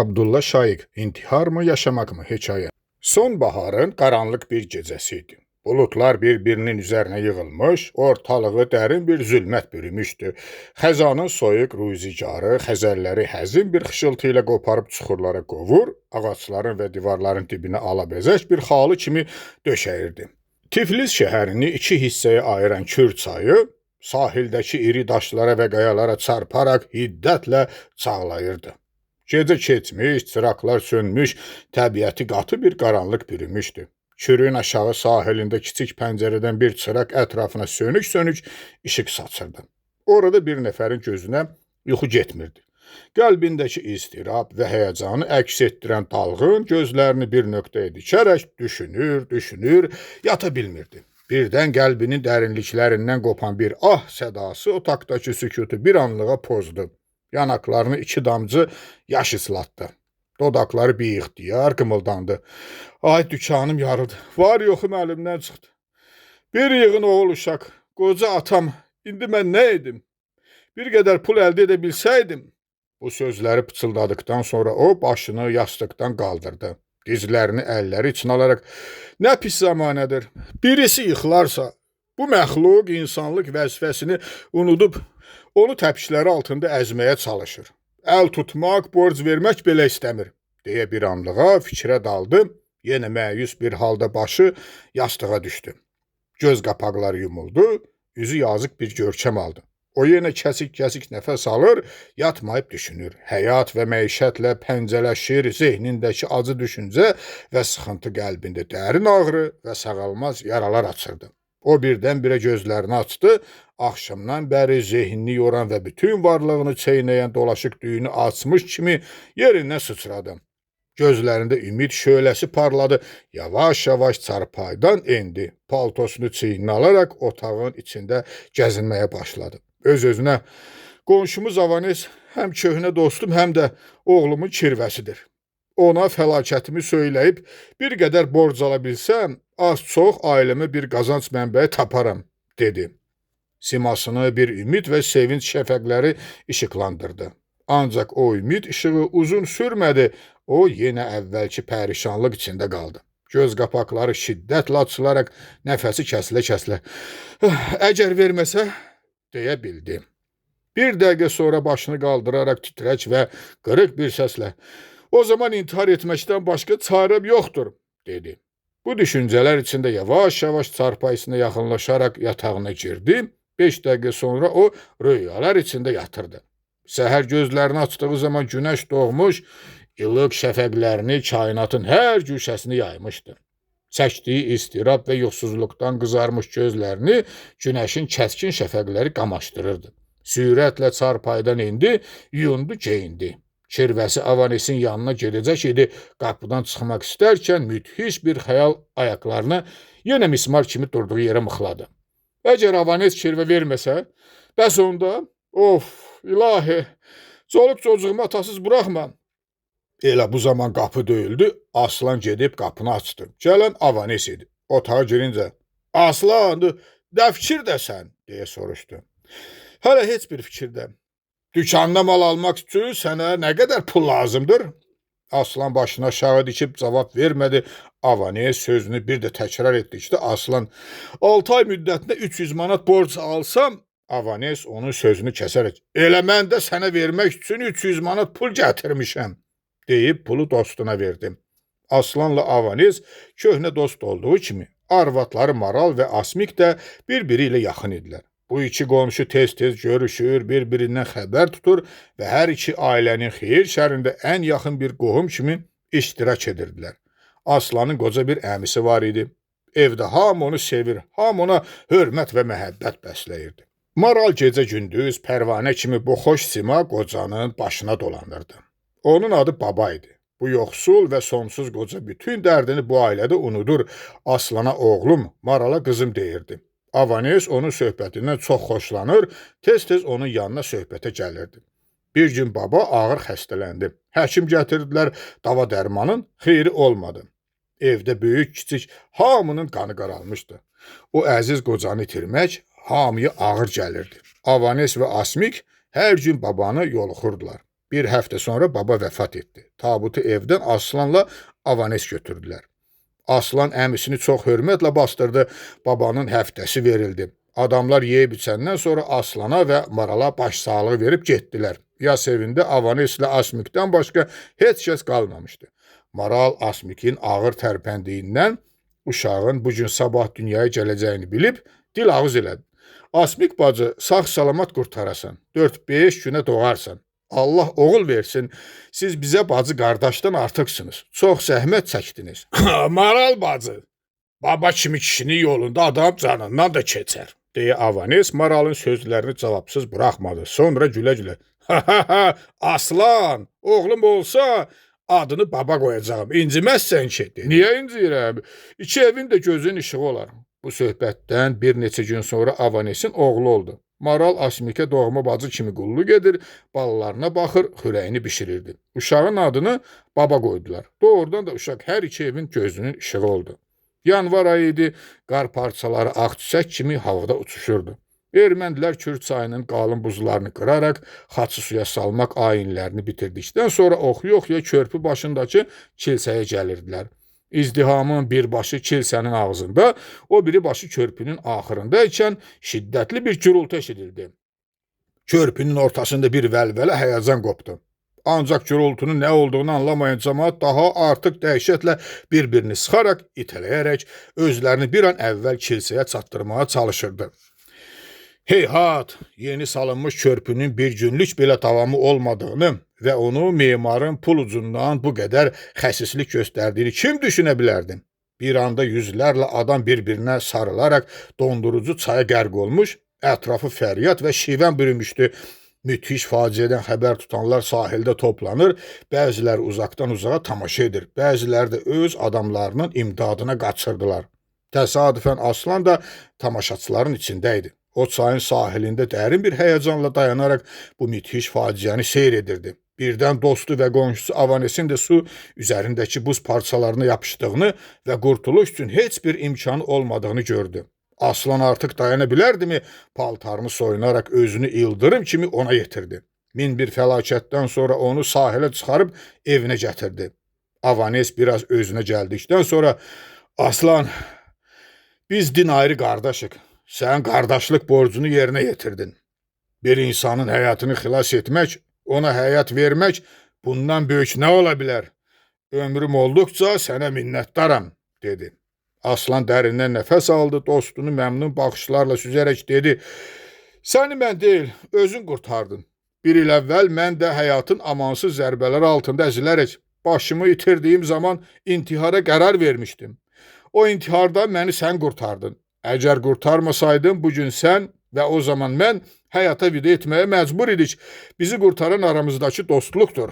Abdullah Şaiq, İntihar mı, yaşamak mı? Hekayə. Sonbaharın qaranlıq bir gecəsi idi. Buludlar bir-birinin üzərinə yığılmış, ortalığı dərin bir zülmət bürümüşdü. Xəzanın soyuq ruzigarı xəzəlləri həzin bir xışıltı ilə qoparıb çuxurlara qovur, ağacların və divarların dibinə alabəzək bir xalı kimi döşəyirdi. Tiflis şəhərini iki hissəyə ayıran Kür çayı sahildəki iri daşlara və qayalara çarparaq hiddətlə çağlayırdı. Gecə keçmiş, çıraqlar sönmüş, təbiəti qatı bir qaranlıq bürümüşdü. Kürün aşağı sahilində kiçik pəncərədən bir çıraq ətrafına sönük-sönük işıq saçırdı. Orada bir nəfərin gözünə yuxu getmirdi. Qəlbindəki istirab və həyəcanı əks etdirən dalğın gözlərini bir nöqtəyə dikərək düşünür, düşünür, yata bilmirdi. Birdən qəlbinin dərinliklərindən qopan bir ah sədası otaqdakı sükutu bir anlığa pozdu. Yanaqlarını iki damcı yaş islatdı. Dodaqları biixtiyar qımıldandı. Ay, dükanım yarıldı. Var yoxum əlimdən çıxdı. Bir yığın oğul uşaq, qoca atam, indi mən nə edim? Bir qədər pul əldə edə bilsəydim. Bu sözləri pıçıldadıqdan sonra o başını yastıqdan qaldırdı. Dizlərini əlləri içinə alaraq, nə pis zəmanədir. Birisi yıxılarsa, bu məxluq insanlıq vəzifəsini unudub onu təpikləri altında əzməyə çalışır. Əl tutmaq, borc vermək belə istəmir, deyə bir anlığa fikrə daldı. Yenə məyus bir halda başı yastığa düşdü. Göz qapaqları yumuldu, üzü yazıq bir görkəm aldı. O yenə kəsik-kəsik nəfəs alır, yatmayıb düşünür. Həyat və məişətlə pəncələşir, zehnindəki acı düşüncə və sıxıntı qəlbində dərin ağrı və sağalmaz yaralar açırdı. O birdən-birə gözlərini açdı, axşamdan bəri zehnini yoran və bütün varlığını çeynəyən dolaşıq düyünü açmış kimi yerindən sıçradı. Gözlərində ümid şöləsi parladı, yavaş-yavaş çarpaydan endi. Paltosunu çiyninə alaraq otağın içində gəzinməyə başladı. Öz-özünə, qonşumuz Avanes həm köhnə dostum, həm də oğlumun kirvəsidir. Ona fəlakətimi söyləyib bir qədər borc ala bilsəm, az-çox ailəmə bir qazanc mənbəyi taparam, dedi. Simasını bir ümid və sevinc şəfəqləri işıqlandırdı. Ancaq o ümid işığı uzun sürmədi. O yenə əvvəlki pərişanlıq içində qaldı. Göz qapaqları şiddətlə açılaraq nəfəsi kəsilə-kəsilə, əgər verməsə, deyə bildi. Bir dəqiqə sonra başını qaldıraraq titrək və qırıq bir səslə, o zaman intihar etməkdən başqa çarəm yoxdur, dedi. Bu düşüncələr içində yavaş-yavaş çarpayısına yaxınlaşaraq yatağına girdi. 5 dəqiqə sonra o röyalar içində yatırdı. Səhər gözlərini açdığı zaman günəş doğmuş, ilıq şəfəqlərini kainatın hər güşəsini yaymışdı. Çəkdiyi istirab və yoxsuzluqdan qızarmış gözlərini günəşin kəskin şəfəqləri qamaşdırırdı. Sürətlə çarpayıdan indi, yuyundu, geyindi. Kirvəsi Avanesin yanına gedəcək idi. Qapıdan çıxmaq istərkən müthiş bir xəyal ayaqlarını yenə mismar kimi durduğu yerə mıxladı. Əgər Avanes kirvə verməsə, bəs onda, of, ilahi, çoluq çocuğumu atasız buraxma. Elə bu zaman qapı döyüldü, Aslan gedib qapını açdı. Gələn Avanes idi. Otağa girincə, Aslan, nə fikirdəsən, deyə soruşdu. Hələ heç bir fikirdə. Dükanda mal almaq üçün sənə nə qədər pul lazımdır? Aslan başını aşağı dikib cavab vermədi. Avanes sözünü bir də təkrar etdikdə Aslan, 6 ay müddətində 300 manat borc alsam, Avanes onun sözünü kəsərək, elə mən də sənə vermək üçün 300 manat pul gətirmişəm, deyib pulu dostuna verdi. Aslanla Avanes köhnə dost olduğu kimi, arvadları Maral və Asmik də bir-biri ilə yaxın idilər. Bu iki qonşu tez-tez görüşür, bir-birindən xəbər tutur və hər iki ailənin xeyir şərində ən yaxın bir qohum kimi iştirak edirdilər. Aslanın qoca bir əmisi var idi. Evdə hamı onu sevir, hamı ona hörmət və məhəbbət bəsləyirdi. Maral gecə-gündüz pərvanə kimi bu xoş sima qocanın başına dolanırdı. Onun adı Baba idi. Bu yoxsul və sonsuz qoca bütün dərdini bu ailədə unudur. Aslana oğlum, Marala qızım deyirdi. Avanes onun söhbətindən çox xoşlanır, tez-tez onun yanına söhbətə gəlirdi. Bir gün baba ağır xəstələndi. Həkim gətirdilər, dava dərmanın xeyri olmadı. Evdə böyük, kiçik hamının qanı qaralmışdı. O əziz qocanı itirmək hamıya ağır gəlirdi. Avanes və Asmik hər gün babanı yoluxurdular. Bir həftə sonra baba vəfat etdi. Tabutu evdən Aslanla Avanes götürdülər. Aslan əmisini çox hörmətlə bastırdı. Babanın həftəsi verildi. Adamlar yeyib içəndən sonra Aslana və Marala başsağlığı verib getdilər. Yas evində Avaneslə Asmikdən başqa heç kəs qalmamışdı. Maral Asmikin ağır tərpəndiyindən uşağın bu gün sabah dünyaya gələcəyini bilib dil ağız elədi. Asmik bacı, sağ-salamat qurtarasan, 4-5 günə doğarsan. Allah oğul versin, siz bizə bacı qardaşdan artıqsınız. Çox zəhmət çəkdiniz. Maral bacı, baba kimi kişinin yolunda adam canından da keçər, deyə Avanes Maralın sözlərini cavabsız buraxmadı. Sonra gülə-gülə, ha, Aslan, oğlum olsa adını baba qoyacağam, inciməzsən ki, dedi. Niyə inciyirəm? İki evin də gözünün işığı olar. Bu söhbətdən bir neçə gün sonra Avanesin oğlu oldu. Maral Asmikə doğma bacı kimi qulluq edir, balalarına baxır, xörəyini bişirirdi. Uşağın adını baba qoydular. Doğrudan da uşaq hər iki evin gözünün işığı oldu. Yanvar ayı idi, qar parçaları ağ çiçək kimi havada uçuşurdu. Ermənilər Kür çayının qalın buzlarını qıraraq xaçı suya salmaq ayinlərini bitirdikdən sonra oxuya-oxuya körpü başındakı kilsəyə gəlirdilər. İzdihamın bir başı kilsənin ağzında, o biri başı körpünün axırında ikən şiddətli bir gürultu eşidildi. Körpünün ortasında bir vəlvələ həyəcan qopdu. Ancaq gürultunun nə olduğunu anlamayan camaat daha artıq dəhşətlə bir-birini sıxaraq, itələyərək özlərini bir an əvvəl kilsəyə çatdırmağa çalışırdı. Heyhat, yeni salınmış körpünün bir günlük belə davamı olmadığını və onu memarın pul ucundan bu qədər xəsislik göstərdiyini kim düşünə bilərdi? Bir anda yüzlərlə adam bir-birinə sarılaraq dondurucu çaya qərq olmuş, ətrafı fəryad və şivən bürümüşdü. Müthiş faciədən xəbər tutanlar sahildə toplanır, bəziləri uzaqdan uzağa tamaşa edir, bəziləri də öz adamlarının imdadına qaçırdılar. Təsadüfən Aslan da tamaşaçıların içində idi. O çayın sahilində dərin bir həyəcanla dayanaraq bu müthiş faciəni seyr edirdi. Birdən dostu və qonşusu Avanesin də su üzərindəki buz parçalarına yapışdığını və qurtuluş üçün heç bir imkanı olmadığını gördü. Aslan artıq dayana bilərdimi? Paltarını soyunaraq özünü ildırım kimi ona yetirdi. Min bir fəlakətdən sonra onu sahilə çıxarıb evinə gətirdi. Avanes biraz özünə gəldikdən sonra Aslan, biz din ayrı qardaşıq. Sən qardaşlıq borcunu yerinə yetirdin. Bir insanın həyatını xilas etmək, ona həyat vermək bundan böyük nə ola bilər? Ömrüm olduqca sənə minnətdaram, dedi. Aslan dərindən nəfəs aldı, dostunu məmnun baxışlarla süzərək dedi, səni mən deyil, özün qurtardın. Bir il əvvəl mən də həyatın amansız zərbələri altında əzilərək başımı itirdiyim zaman intihara qərar vermişdim. O intiharda məni sən qurtardın. Əgər qurtarmasaydın, bugün sən və o zaman mən həyata vida etməyə məcbur idik. Bizi qurtaran aramızdakı dostluqdur.